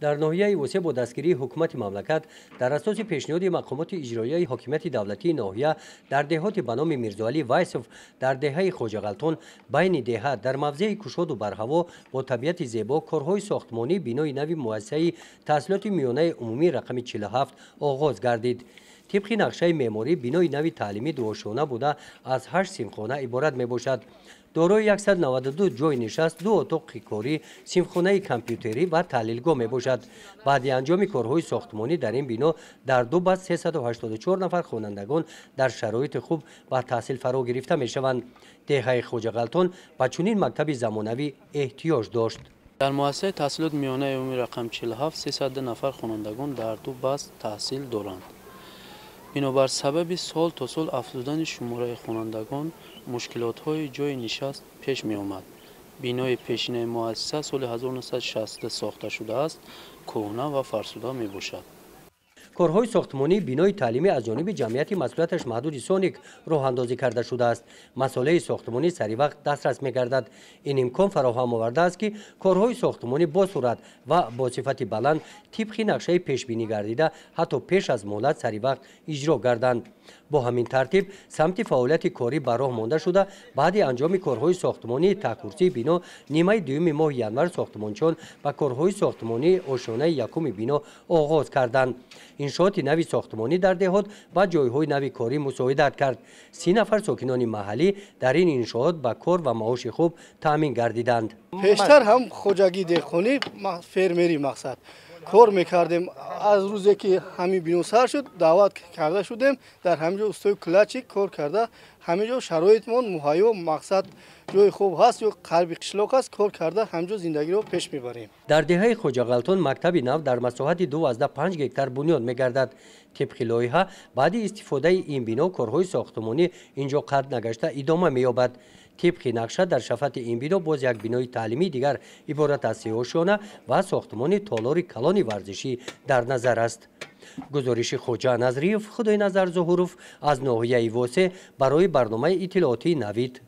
Дар ноҳияи Восе бо дастгирии ҳукумати мамлакат дар асоси пешниҳоди мақомоти иҷроияи ҳокимияти давлатии ноҳия дар деҳоти ба номи Мирзоалӣ Вайсов дар деҳаи Хоҷағалтон байни деҳа дар мавзеи кушоду барҳаво бо табиати зебо корҳои сохтмонии бинои нави муассисаи таҳсилоти миёнаи умумӣ рақами 47 оғоз гардид. Тибқи нақшаи меъморӣ бинои нави таълимӣ дуошёна буда аз 8 синфхона иборат мебошад. Дорои 192 ҷойи нишаст, 2 отоқи корӣ, синфхонаи компютерӣ ва таҳлилгоҳ мебошад. Баъди анҷоми корҳои сохтмонӣ дар ин бино дар ду баст 384 нафар хонандагон дар шароити хуб ба таҳсил фаро гирифта мешаванд. Деҳаи Хоҷағалтон ба чунин мактаби замонавӣ эҳтиёҷ дошт. Дар муассисаи таҳсилоти миёнаи умумӣ рақам 47 302 нафар хонандагон дар ду баст таҳсил доранд. Бинобар сабаби сол то сол афзудани шумораи хонандагон мушкилотҳои ҷойи нишаст пеш меомад. Бинои пешинаи муассиса соли 1962 сохта шудааст, кӯҳна ва фарсуда мебошад. Корҳои сохтмонии бинои таълимӣ аз ҷониби ҷамъияти масъулияташ маҳдуди Соник роҳандозӣ карда шудааст. Масолеҳи сохтмонӣ саривақт дастрас мегардад. Ин имкон фароҳам овардааст, ки корҳои сохтмонӣ бо суръат ва бо сифати баланд тибқи нақшаи пешбинӣ гардида ҳатто пеш аз муҳлат саривақт иҷро гарданд. Бо ҳамин тартиб самти фаъолияти корӣ ба роҳ монда шуда, баъди анҷоми корҳои сохтмонии таҳкурсии бино нимаи дуюми моҳи январ сохтмончиён ба корҳои сохтмонии ошёнаи якуми бино оғоз карданд. Иншооти нави сохтмонӣ дар деҳот ба ҷойҳои нави корӣ мусоидат кард. 30 нафар сокинони маҳаллӣ дар ин иншоот ба кор ва маоши хуб таъмин гардиданд. Пештар ҳам хоҷагии деҳқонӣ, фермерӣ мақсад кор мекардем. Аз рӯзе ки ҳамин бино сар шуд, даъват карда шудем. Дар ҳамин ҷо устои кулачик кор карда, ҳамин ҷо шароитмон муҳайё, мақсад ҷои хуб ҳаст, ё қалби қишлоқ аст, кор карда ҳамин ҷо зиндагиро пеш мебарем. Дар деҳаи Хоҷағалтон мактаби нав дар масоҳати 2,5 гектар бунёд мегардад. Тибқи лоиҳа баъди истифодаи ин бино корҳои сохтмонӣ ин ҷо қатъ нагашта идома меёбад. Тибқи нақша дар шафати ин бино боз як бинои таълимии дигар иборат аз се ошёна ва сохтмони толори калони варзишӣ дар назар аст. Гузориши Хоҷа Назриев, Худойназар Зуҳуров аз ноҳияи Восе барои барномаи иттилоотии Навид.